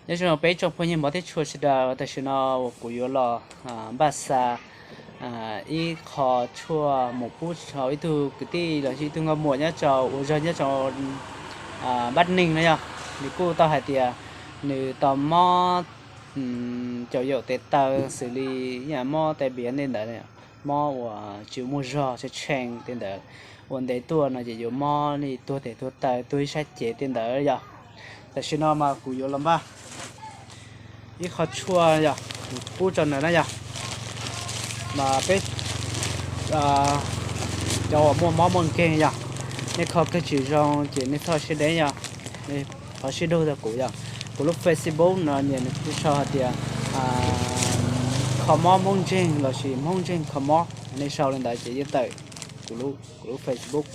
Nyob zoo peb tsoom phooj ywg hmov thiab tshua sawv daws, tam sim no uas kuv yuav los npaj xa ib qho tshuaj mus pub rau ib tug kwv tij los sis ib tug nkauj muam nyob rau ua zog nyob rau Bắc Ninh no yog. Nws kuj tau hais tias nws tau mob caum yaum tes taw xws li mob tai biav tej ntawd, mob uas tsis muaj zog tshee tshee tej ntawd, ua ntev tuaj no ces yuav mob li tuag tes tuag taw tuag ib sab cev tej ntawd yog. Tam sim no mas kuv yuav los npaj ib qho tshuaj yog pub rau nws na yog. Mas peb cov uas muaj mob muaj nkeeg yog, nej kho kawg tsis zoo ces nej txhob siab deb yog, qhov sib dug rau kuv yog. Kuv lub Facebook no nws kuj sau hais tias kho mob Hmoob ntseeg los sis Hmoob ntseeg kho mob, nej sau li ntawd ces yeej tawm kuv lub Facebook.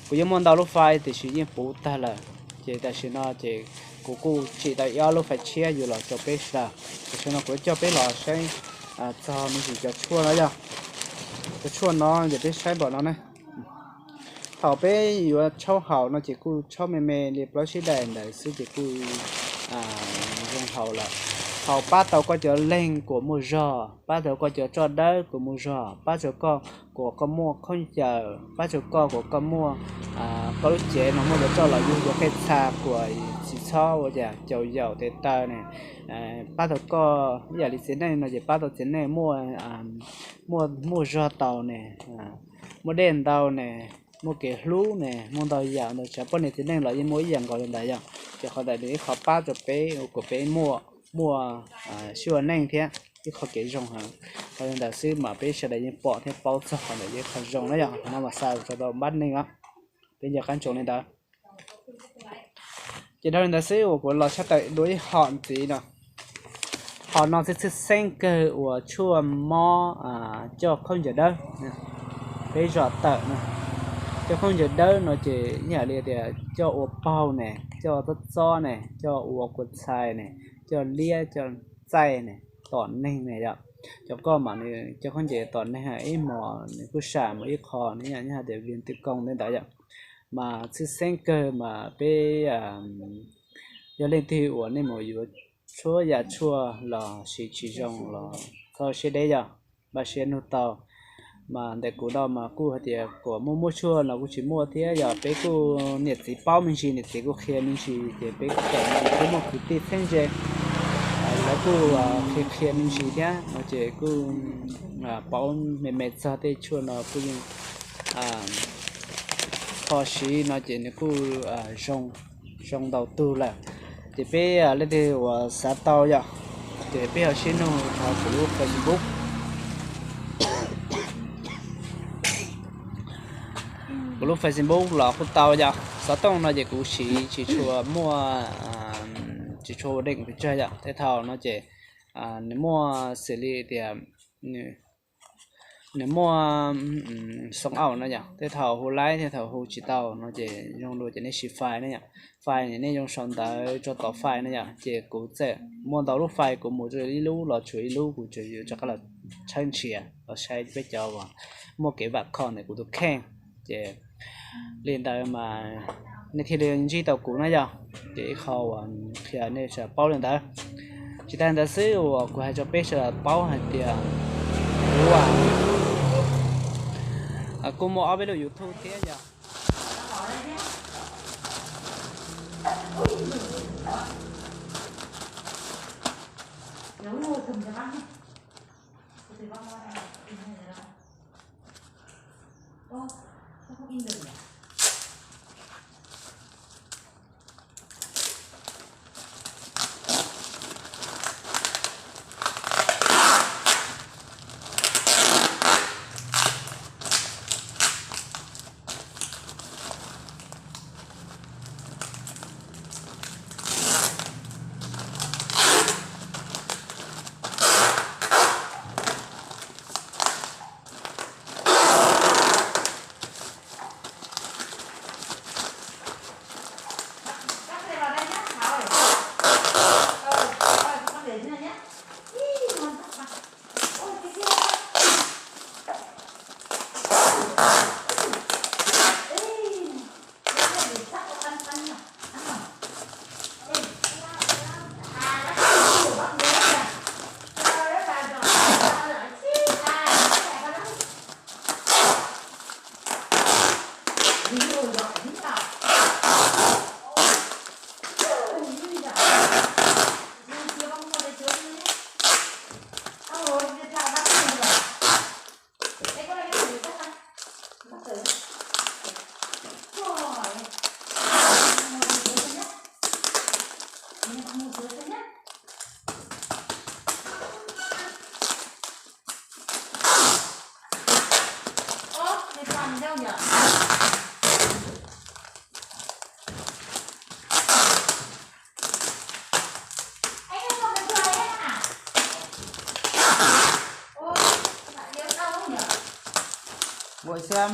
Kuv yeej muaj ntau lub file tiam sis yeej puv tag lawm, ces tam sim no ces kuv kuj tsim tau ib ob lub file tshiab yuav los rau peb sawv daws. Tam sim no kuv coj peb los saib txog me ntsis cov tshuaj no yog. Cov tshuaj no ces peb saib npaum no ne. Thaum peb yuav tshaub haus no ces kuj tshaub me me li plaub sib daim ntawd xwb ces kuj zoo haus lawm. Thaum pab tau koj cov leeg kuas muaj zog, pab tau koj cov roj dawb kuas muaj zog, pab tau koj kuas koj muaj khaub ncaws, pab tau koj kuas koj muaj koj lub cev no muaj cov roj los yug cov qej txha kuas tsis txhob ua cas caum yaum tes taw ne, pab tau koj ib yam li txiv neej no ces pab tau txiv neej muaj, muaj, muaj zog tau ne, muaj dej ntau ne, muaj kev hlub ne, muaj ntau yam ntau tsav, poj niam txiv neej los yeej muaj ib yam nkaus li ntawd yog. Ces qhov ntawd nws ib qho pab rau peb kom peb muaj, muaj sib ua neej thiab ib qho kev zoo heev. Qhov li ntawd xwb mas peb sawv daws yeej pom thiab paub txog qhov ntawd yog ib qho zoo na yog. No mas xa rau Bắc Ninh os, peb nco qab ntsoov li ntawd. Ces dhau li ntawd xwb uas kuv los tshaj tawm dua ib hom ntxiv no. Hom no txhij txhij xeeb kawg uas tshuaj mob coj khaub ncaws dawb, peb zom tawm no. Coj khaub ncaws dawb no ces ib yam li tias coj ua paug ne, coj txob txob ne, coj ua kua txhais ne, coj liab coj txaij ne, tom neeg ne yom. Cov koj mas nws coj khaub ncaws tom neeg ib hmos nws kuj sam mus ib qho ne yom, nyob hais tias viv twm koos tej ntawd yom. Mas txhij xeeb kawg mas peb yog leej twg uas nej mus yuav tshuaj yam tshuaj los siv tsis zoo los txhob siab deb yog, npaj siab nug tau. Mas ntawm kuv no mas kuj hais tias kuas muaj muaj tshuaj los kuj tsis muaj thiab yog peb kuj niam txiv paub me ntsis, niam txiv kuj qhia me ntsis ces peb kuj tawm me ntsis, peb muaj kwv tij txheeb ze lawv kuj qhia qhia me ntsis thiab no ces kuj paub me me txog tej tshuaj no kuj yeej kho siv no ces nws kuj zoo, zoo ntau tug lawm. Ces peb leej twg uas xav tau yom, ces peb ho sib nug rau kuv lub Facebook. Kuv lub Facebook los kuj tau yom. Xov tooj no ces kuv siv tsis tshua muaj, tsis tshua ua deem pes tsawg yom. Tej thaum no ces nws muaj xws li tias nws muaj xoo aum no yom, tej thaum hu laib tej thaum hu tsis tau no ces zoo dua ces nej siv file ne yom. File ne nej zoo sau ntawv rau tom file ne yom, ces kuv txawm muaj ntau lub file kuv mus rau ib lub los tshuav ib lub kuv tseem yuav rov qab los tshawb nrhiav los saib peb cov uas muaj kev vam khom ntawm kuv tus kheej. Ces li ntawd mas nej thiaj li ntsib tau kuv na yom. Ces ib qho uas qhia nej sawv daws paub li ntawd. Tsis tas ntawd xwb uas kuv hais rau peb sawv daws paub hais tias kuv kuj muaj ob peb lub YouTube thiab yom. Mus sawv xwb na. Ub, nej pom zoo yom? Ua xiab.